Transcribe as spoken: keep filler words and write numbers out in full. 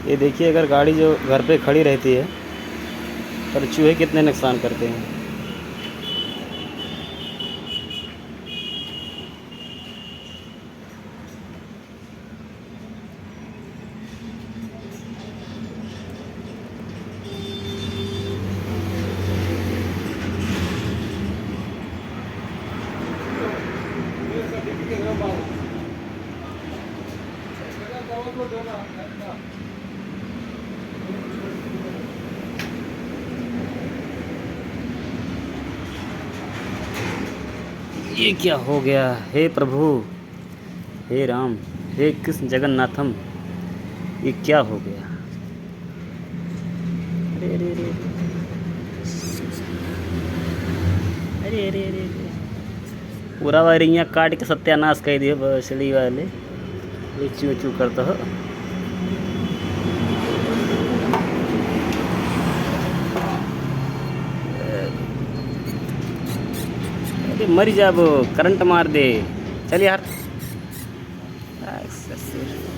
ये देखिए, अगर गाड़ी जो घर पे खड़ी रहती है, पर चूहे कितने नुकसान करते हैं। ये क्या हो गया, हे प्रभु, हे राम, हे कृष्ण जगन्नाथम, ये क्या हो गया? अरे, अरे, अरे, अरे। अरे, अरे, अरे, अरे। पूरा वायरिंग काट के सत्यानाश कर दिए बछड़ी वाले। ये चू चू करता हो। अरे मर जाबो, करंट मार दे। चल यार। आ, ससुर।